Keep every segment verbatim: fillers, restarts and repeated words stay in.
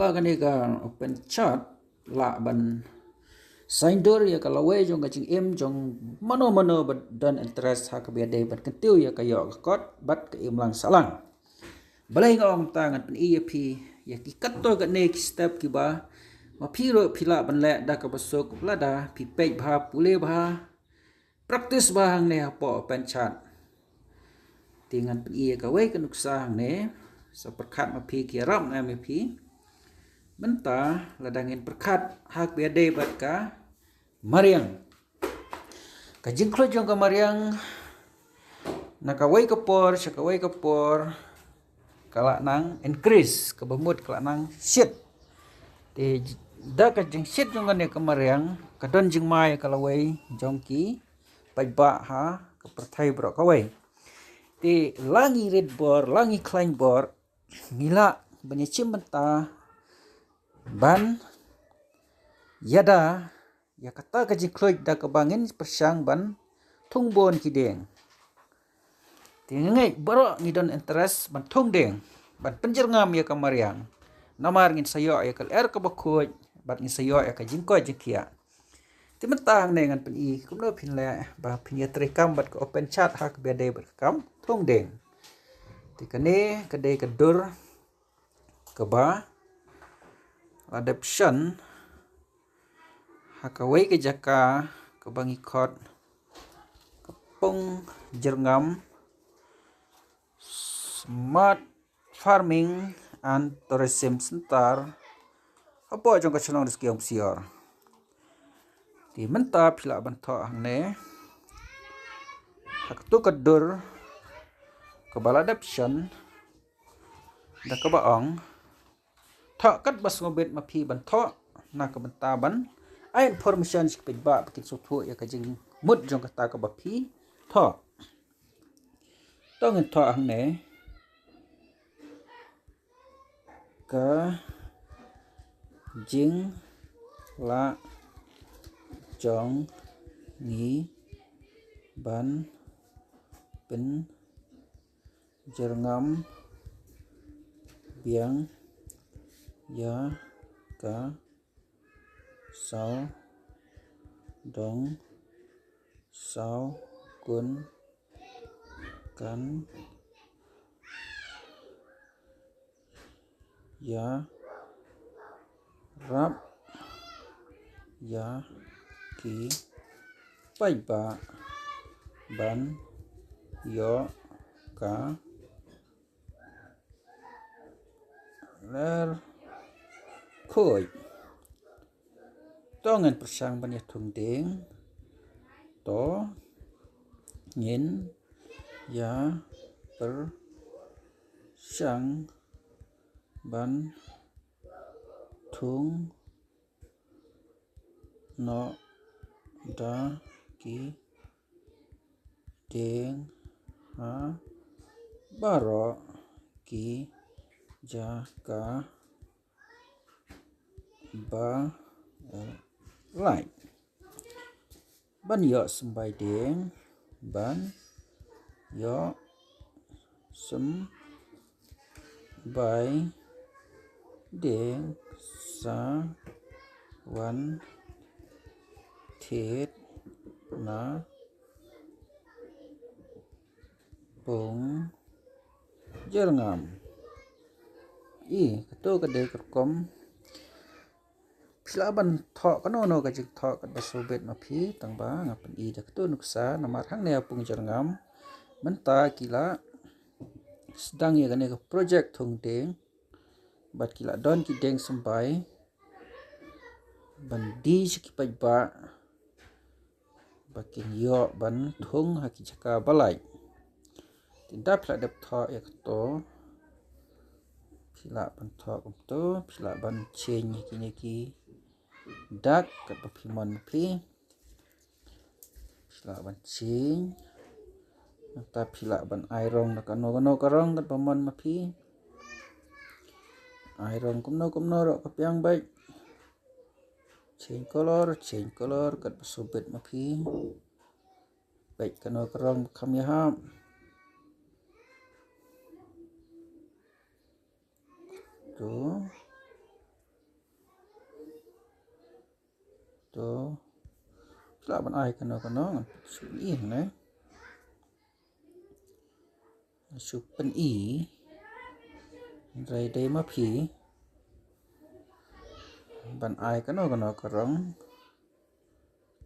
Ba kane ka open chat lah ban saiñdur ïa ka lawei jong ka jingim jong mano mano ba don interest ha kaba ïadei ban kyntiew ïa ka ïoh ka kot bad ka imlang sahlang. Balei nga ong kumta? Ngan pyni ïa phi ïa ki katto katne ki step kiba ma phi ruh phi lah ban leh da kaba suk lada phi peit bha, pule bha, practice bha hangne hapoh open chat. Te ngan pyni ïa kawei ka nuksa hangne. Sa pyrkhat ma phi, ki ïarap nga ïa phi. Mynta lada ngin pyrkhat ha kaba ïadei bad ka mariang, ka jingkhluit jong ka mariang na kawei ka por sha kawei ka por ka lah nang increase, kaba mut ka lah nang shit. Te da ka jingshit jong kane ka mariang ka don jingma ïa ka lawei jong ki paidbah ha ka pyrthei baroh kawei. Te la ngi rit bor, la ngi khlaiñ bor, ngi lah ban ïa shim bynta ban ïada ïa kata ka jingkhluit da kaba ngin pyrshang ban thung bun ki dieng. Te nga ngeit baroh ngi don interest ban thung dieng, ban pynjyrngam ïa ka mariang. Namar ngin sa ïoh ïa ka lyer kaba khuid bad ngin sa ïoh ïa ka jingkoit jingkhiah. Te mynta hangne ngan pyni kumno phin leh ba phin ïatrei kam bad ka open chat ha kaba ïadei bad ka kam thung dieng. Te kane ka dei ka dur kaba la dep shon ha kawei ka jaka kaba ngi khot ka Pung Jyrngam Smart Farming and Tourism Centre hapoh jong ka shnong District Umsior. Te mynta phi lah ban thoh hangne ha katu ka dur kaba la dep shon da kaba ong, thoh katba sngewbit ma phi ban thoh na ka bynta ban ai information sha ki paidbah ba kin sngewthuh ïa ka jingmut jong kata kaba phi thoh. To ngin thoh hangne, ka jinglah jong ngi ban pynjyrngam biang ïa ka sawdong sawkun kan ïarap ïa ki paidbah ban ïoh ka lyer khuid. To ngin pyrshang ban ïa thung dieng. To ngin ïa pyrshang ban thung noh da ki dieng ha baroh ki jaka ba, eh, lait. Ban ïoh symbai dieng, ban ïoh symbai dieng sa wan thied na Pung Jyrngam. I, kato ka dei ka rukom. Phi lah ban thoh kano kano ka jingthoh katba sngewbit ma phi, tang ba nga pyni da kato nuksa, namar hangne ha Pung Jyrngam mynta ki la sdang ïa kane ka project thung dieng bad ki la don ki dieng symbai ban die sha ki paidbah ba kin ïoh ban thung ha ki jaka ba lait. Te ynda phi la dep thoh ïa kato, phi lah ban thoh kumto, phi lah ban change ïa kine ki dak katba phi mon ma phi. Phi lah ban change. Nangta phi lah ban ai rong da kano kano ka rong katba mon ma phi. Ai rong kumno kumno ruh ka pdiang beit. Change color, change color katba sngewbit ma phi. Beit kano ka rong ba kham ïahap. To. To, phi lah ban ai kano kano, ngan shu pyni hangne. Shu pyni. Hynrei dei ma phi ban ai kano kano ka rong.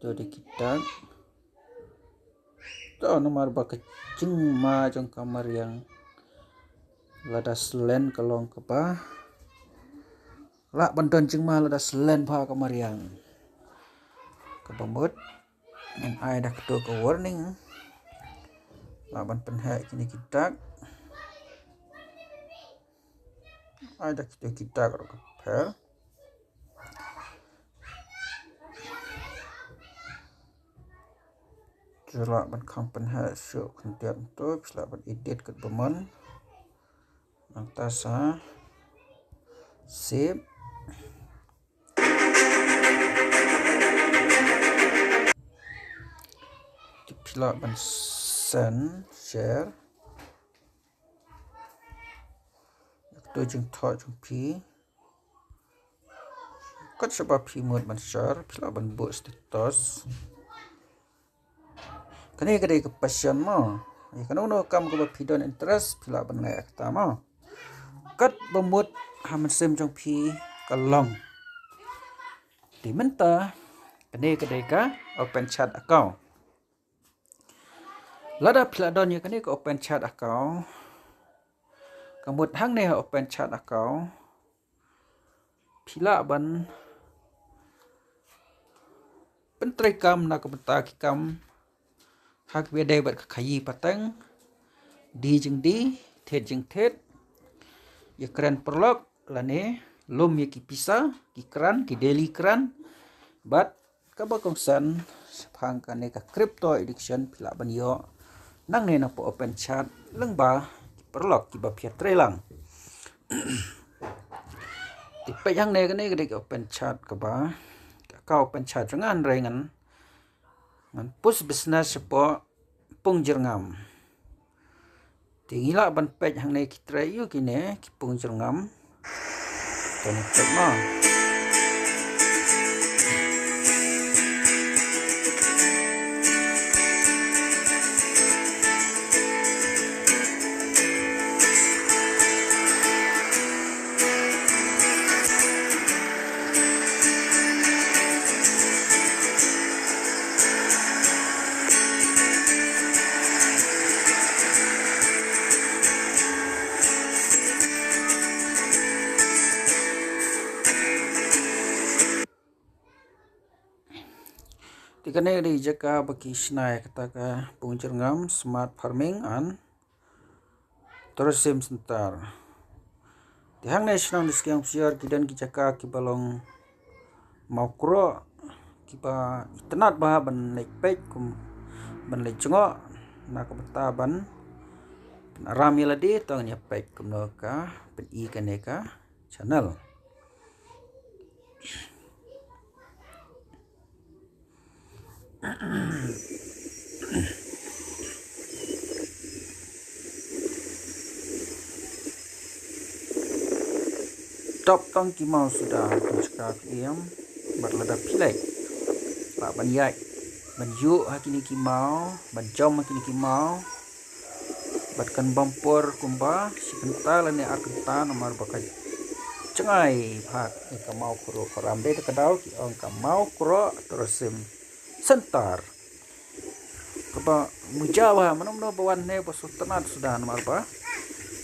To dei ki dak. To namar ba ka jingma jong ka mariang lada slen ka long kaba lah ban don jingma lada slen bha ka mariang. Kaba mut ngan ai da kato ka warning. Lah ban pynheh kine ki dak. Ai da kato ki dak ruh ka pher. Phi lah ban kham pynheh shuh khyndiat to, phi lah ban edit katba mon. Nangta sa save. Phi lah ban send, share. Kato jingthoh jong phi. Kat shaba phi mut ban share, phi lah ban buh status. Kane ka dei ka passion mo. Ïa kano kano kam kaba phi don interest, phi lah ban ngai ïa kata mo. Katba mut ha mynsiem jong phi ka long. Te mynta kane ka dei ka Open Chat account. Lada phi la don ïa kane ka Open Chat account, ka mut hangne ha Open Chat account phi lah ban pyntreikam na ka bynta ki kam ha kaba ïadei bad ka khaïi pateng, die jingdie, thied jingthied, ïakren paralok lane lum ïa ki pisa, ki kran, ki daily kran, bad kaba kongsan shaphang kane ka crypto education phi lah ban ïoh nangne na ka Open Chat lyngba ki paralok kiba phi ïatreilang. Te peit hangne, kane ka dei ka Open Chat kaba, ka Open Chat jong nga, hynrei ngan, ngan post business shapoh pung jyrngam. Te ngi lah ban peit hangne ki trei ïa kine ki pung jyrngam. Te ngi peit mo. Te kane ka dei jaka ba ki shna ïa kata ka pung jyrngam, Smart Farming and Tourism Center. Te hangne shnong District Umshiar ki don ki jaka kiba long mawkroh, kiba itynnad bha ban leit peit kum, ban leit jngoh na ka bynta ban pynaram ïa lade. To ngin ïa peit kumno ka pyni kane ka channel. Top tang ki maw suda, tang shka phi ïam, bad lada phi leit, lah ban ïaid, ban ïuh ha kine ki maw, ban jam ha kine ki maw, bad kan bam por kumba shi kynta lane ar kynta namar ba ka jngai bha ïa ka mawkroh. Ka ram dei da ka daw ki ong ka mawkroh tourism center. Kaba muja bha, mano mano ba wan ne ba sngewtynnad suda namar ba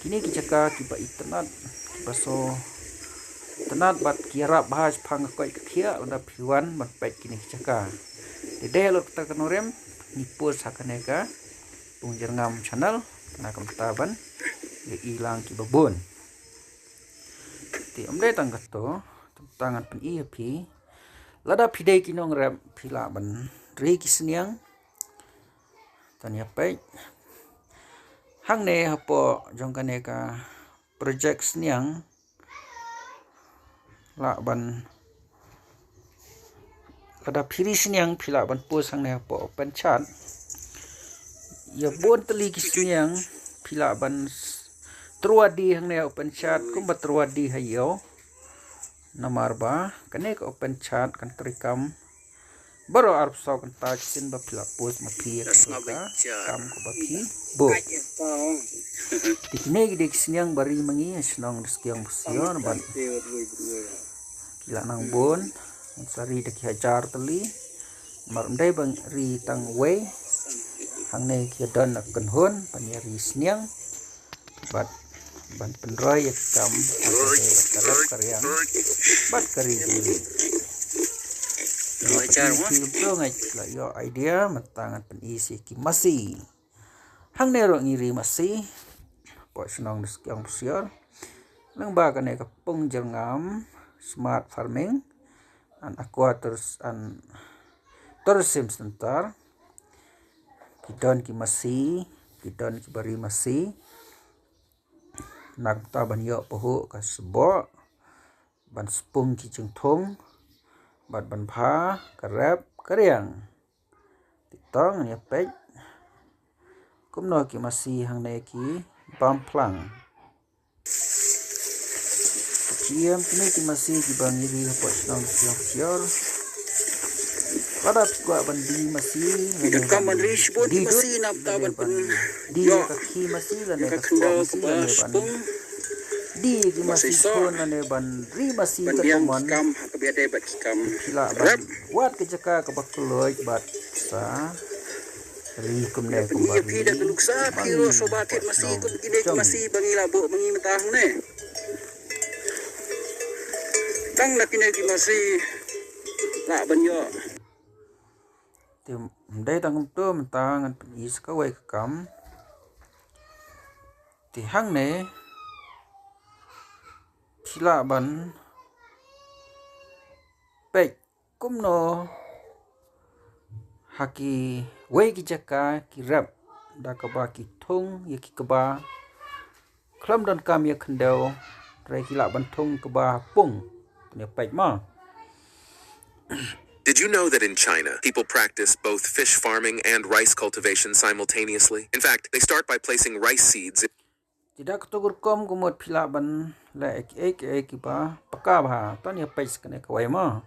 kine ki jaka kiba itynnad, kiba sngewtynnad bad ki ïarap bha shaphang ka koit ka khiah. Lada phi wan ban peit kine ki jaka, te dei halor kata ka nongrim ngi post ha kane ka Pung Jyrngam channel na ka bynta ban ïohi lang kiba bun. Te ym dei tang kato, tang ngan pyni ïa phi. Lada phi dei ki nongrep phi lah ban ri ki sniang. Tang ïa peit hangne hapoh jong kane ka project sniang. Lah ban, lada phi ri sniang phi lah ban post hangne hapoh Open Chat. Ïa bun tylli ki sniang phi lah ban s-, tyrwa die hangne Open Chat kumba tyrwa die ha ïew. Namar ba kane ka Open Chat kan treikam Baroh arphew saw kynta shisien ba phi la post ma phi ïa ka kam kaba phi buh. Te kine ki dei ki sniang ba ri ma ngi ha shnong Duskyong Busior bad ki la nang bun. Ngan sa ri da ki hajar tylli. Namar ym dei ban ri tang wei. Hangne ki don na kynhun ban ïa ri sniang. Bad ban pynroi ïa ka kam ka rep ka riang bad ka ri duri. Ki la ïoh idea mynta ngan pyni ïa ki masi. Hangne ruh ngi ri masi hapoh shnong Duskyong Busior. Lyngba kane ka pung jyrngam smart farming and aqua tourist and tourism center. Ki don ki masi, ki don ki bari masi. Na kata ban ïoh pahuh ka sboh, ban spung ki jingthung bad ban bha ka rep ka riang. Te to ngan ïa peit kumno ki masi hangne ki bam phlang. Ki ïam kine ki masi kiba ngi ri hapoh shnong Duskyong Busior. Lada phi kwah ban die masi, phi donkam ban ri shibun ki masi na bynta ban pyndie ïa ka khie masi lane ka khyndew masi lane ban die ki masi khun lane ban ri masi ka common. Phi lah ban wad ka jaka kaba kylluid bad sa ri kumne kumba ri. Phi da ka nuksa phi ruh shuwa thied masi kum kine ki masi ba ngi la buh ma ngi mynta hangne. Tang da kine ki masi lah ban ïoh. Te ym dei tang kumta, mynta ngan pyni sa kawei ka kam. Te hangne phi lah ban peit kumno ha kiwei ki jaka ki rep da kaba ki thung ïa ki kba khlem donkam ïa khyndew, hynrei ki lah ban thung kba ha pung. Pynïapeit mo. Did you know that in China, people practice both fish farming and rice cultivation simultaneously? In fact, they start by placing rice seeds. Te da kato ka rukom ka mut phi lah ban leh kiei kiei kiba paka bha. To ngi ïa peit sa kane kawei mo.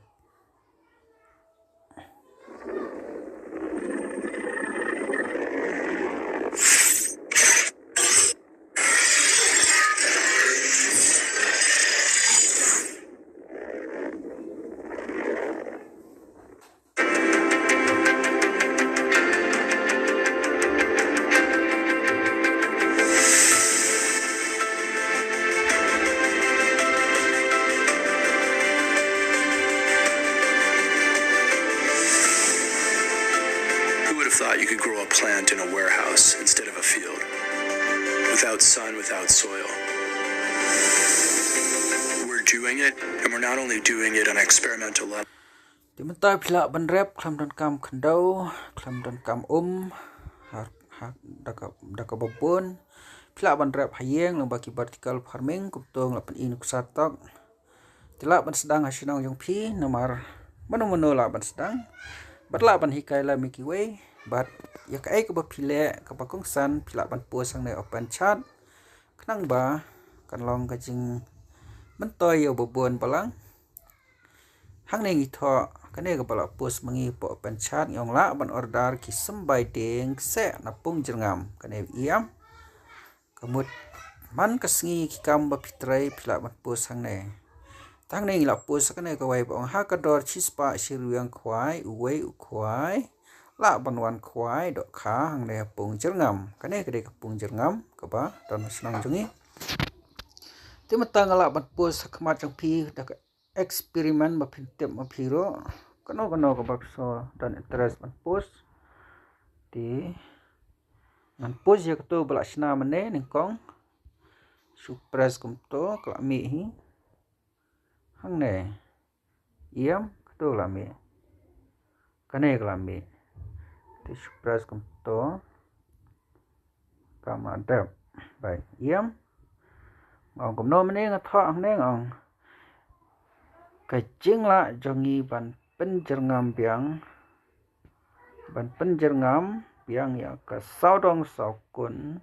Who would have thought you could grow a plant in a warehouse instead of a field? Without sun, without soil. We're doing it, and we're not only doing it on an experimental level. Te mynta phi lah ban rep khlem donkam khyndew, khlem donkam um, ha, ha, da ka, da kaba bun. Phi lah ban rep ha ïing lyngba ki vertical farming, kumto nga la pyni nuksa tok. Te lah ban sdang ha shnong jong phi, namar mano mano lah ban sdang. Bad lah ban hikai lem ïa kiwei, bad ïa kaei kaba phi leh, kaba kongsan, phi lah ban post hangne Open Chat. Khnang ba kan long ka jingmyntoi ïa uba bun balang. Hangne ngi thoh, kane kaba la post ma ngi hapoh Open Chat, ngi ong lah ban order ki symbai dieng kseh na pung jyrngam. Kane ïam. Ka mut man ka sngi ki kam ba phi trei phi lah ban post hangne. Te hangne ngi la post kane kawei ba ong ha ka dor shispah shi ryngwiang khwai, uwei u khwai lah ban wan khwai dohkha hangne ha pung jyrngam. Kane ka dei ka pung jyrngam kaba don ha shnong jong ngi. Te mynta nga lah ban post ha khmat jong phi da ka experiment ba phin tip ma phi ruh. Kano kano kaba phi shu don interest ban post. Te ngan post ïa kato ba la shna mynne nyngkong. Shu press kumto ka la mih hi. Hangne. Ïam, kato ka la mih. Kane ka la mih. Te shu press kumto. Kam la dep. Bad ïam. Nga ong kumno mynne nga thoh hangne nga ong. Ka jinglah jong ngi ban pynjyrngam biang. Ban pynjyrngam biang ïa ka sawdong sawkun.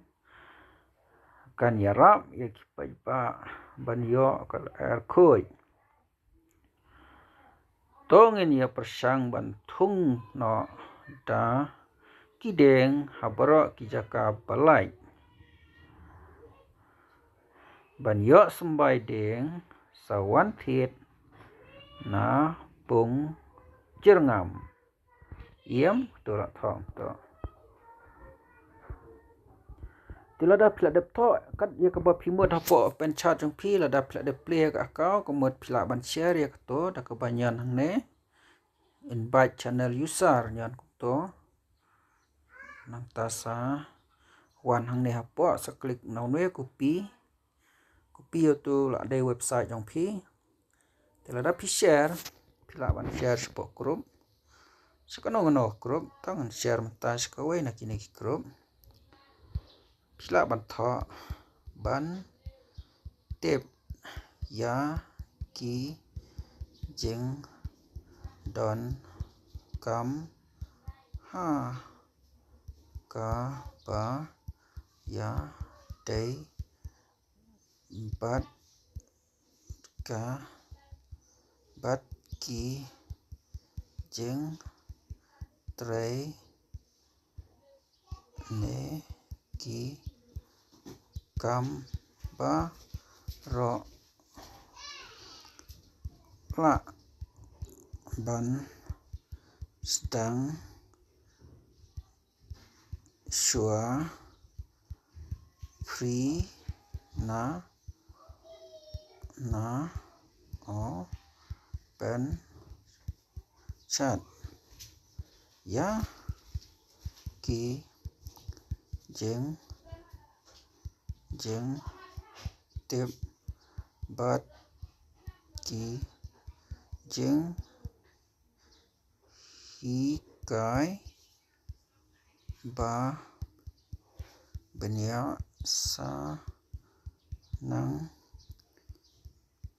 Kan ïarap ïa ki paidbah ban ïoh ka lyer khuid. To ngin ïa pyrshang ban thung noh da ki dieng ha baroh ki jaka ba lait. Ban ïoh symbai dieng sa wan thied na pung jyrngam. Ïem, to la thong to. Te lada phi la dep thoh kat ïa kaba phi mut hapoh Open Chat jong phi, lada phi la dep plie ïa ka account, ka mut phi lah ban share ïa kato da kaba ñion hangne. Invite channel user, ñion kumto. Nangta sa wan hangne hapoh, sa click na une copy. Copy ïa uto la dei website jong phi. Te lada phi share, phi lah ban share shapoh group. Sha kano kano group, tang share mynta sha kawei na kine ki group. Phi lah ban thoh ban tip ïa ki jingdonkam ha kaba ïadei bad ka bad ki jingtrei ne ki kam baroh. Lah ban sdang shuwa free na na Open Chat ïa ki jing jingtip bad ki jinghikai ba bniah. Sa nang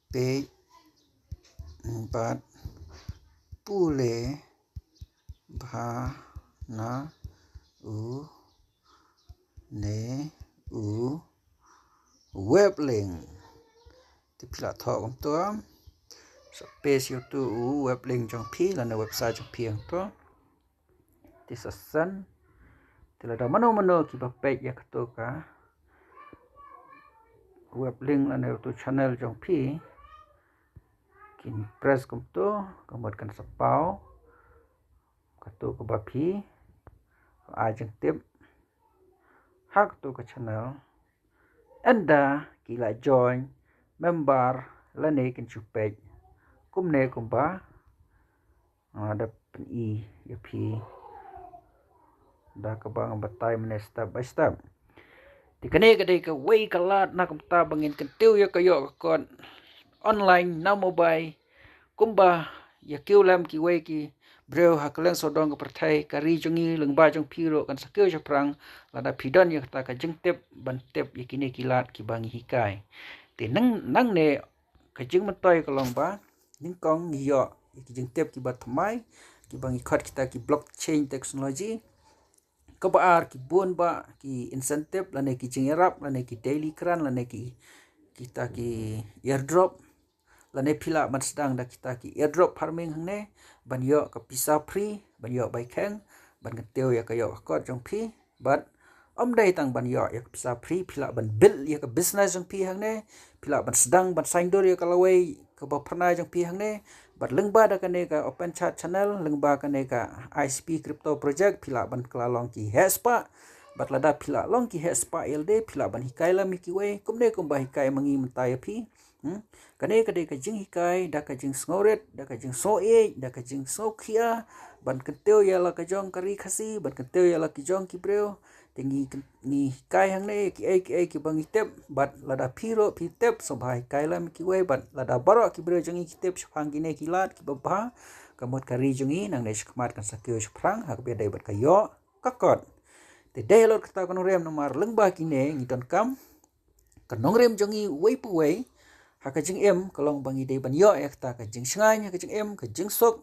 peit bad pule bha na une u web link. Te phi lah thoh kumto. Sa paste ïa uto u web link jong phi lane website jong phi hangto. Te sa send. Te lada mano mano kiba peit ïa kato ka web link lane uto channel jong phi, kin press kumto, ka mut kan sa paw kato kaba phi ai jingtip ha kato ka channel. Ynda ki la join member lane kin shu peit kumne kumba nga da pyni ïa phi da kaba nga batai mynne step by step. Te kane ka dei kawei ka lad na kumta ba ngin kyntiew ïa ka ïoh ka kot online na mobile. Kumba ïa kiew lem kiwei ki briew ha kylleng sawdong ka pyrthei, ka ri jong ngi lyngba jong phi ruh kan sa kiew shaphrang lada phi don ïa kata ka jingtip ban tip ïa kine ki lad kiba ngi hikai. Te nang nangne ka jingmyntoi ka long ba nyngkong ngi ïoh ïa ki jingtip kiba thymmai kiba ngi khot kita ki blockchain technology. Kaba ar, ki bun bah ki incentive lane ki jingïarap lane ki daily grant lane ki, kita ki airdrop. Lane phi lah ban sdang da kita ki airdrop farming hangne ban ïoh ka pisa free, ban ïoh bai kheng, ban kyntiew ïa ka ïoh ka kot jong phi. Bad ym dei tang ban ïoh ïa ka pisa free, phi lah ban build ïa ka business jong phi hangne. Phi lah ban sdang ban saiñdur ïa ka lawei kaba phyrnai jong phi hangne. Bad lyngba da kane ka Open Chat Channel, lyngba kane ka I C P Crypto Project, phi lah ban kylla long ki heh spah. Bad lada phi lah long ki heh spah ïalade, phi lah ban hikai lem ïa kiwei kumne kumba hikai ma ngi mynta ïa phi. Hmm? Kane ka dei ka jinghikai da ka jingsngewrit, da ka jingsngewïeit, da ka jingsngewkhia, ban kyntiew ïa la ka jong ka ri Khasi, ban kyntiew ïa la ki jong ki briew. Te ngi kyn-, ngi hikai hangne kiei kiei kiba ngi tip, bad lada phi ruh phi tip, sngewbha hikai lem ïa kiwei, bad lada baroh ki briew jong ngi ki tip shaphang kine ki lad kiba bha, ka mut ka ri jong ngi nangne shakhmat kan sa kiew shaphrang ha kaba ïadei bad ka ïoh ka kot. Te dei halor kata ka nongrim, namar lyngba kine ngi donkam ka nongrim jong ngi uwei pa uwei ha ka jingim ka long ba ngi dei ban ïoh ïa kata ka jingshngaiñ ha ka jingim, ka jingsuk,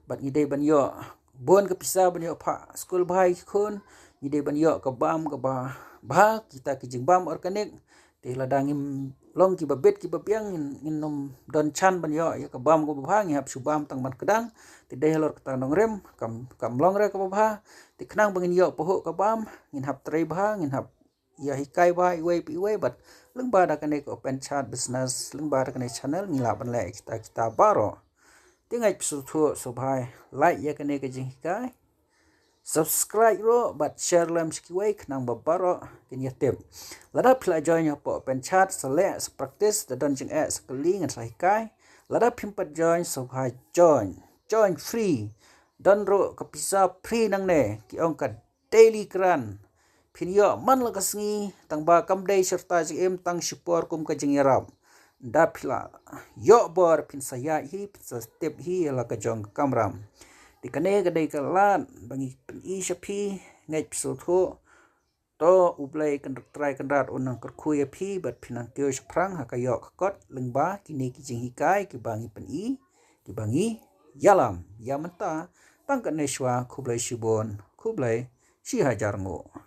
bad ngi dei ban ïoh bun ka pisa ban ïoh phah skul bha ïa ki khun, ngi dei ban ïoh ka bam kaba bha, kita ki jingbam organic. Te lada ngim long kiba bit kiba biang, ngin, ngin nym don chan ban ïoh ïa ka bam kaba bha. Ngi hap shu bam tang ban kdang. Te dei halor kata nongrim, kam, kam long re kaba bha. Te khnang ba ngin ïoh pahuh ka bam, ngin hap trei bha, ngin hap ïa hikai bha iwei pa iwei. Bad lyngba da kane ka Open Chat Business, lyngba da kane channel, ngi lah ban leh kita kita baroh. Te nga phi sngewthuh sngewbha like ïa kane ka jinghikai, subscribe ruh bad share lem sha kiwei khnang ba baroh kin ïa tip. Lada phi la join hapoh Open Chat, sa leh, sa practice, da don jingeh sa kylli, ngan sa hikai. Lada phim pat join, sngewbha join. Join free. Don ruh ka pisa free nangne, ki ong ka daily grant. Phin ïoh man la ka sngi, tang ba kam dei syrta jingim, tang shipor kum ka jingïarap. Da phi la ïoh bor, phin sa ïaid hi, phin sa tip hi ïa la ka jong ka kamram. Te kane ka dei ka lad ba ngi pyni sha phi. Ngeit phi sngewthuh. To U Blei Kynrad, Trai Kynrad un nang kyrkhu ïa phi bad phin nang kiew shaphrang ha ka ïoh ka kot lyngba kine ki jinghikai kiba ngi pyni, kiba ngi ïalam. Ïa mynta tang katne shuwa, khublei shibun, khublei shi hajar nguh.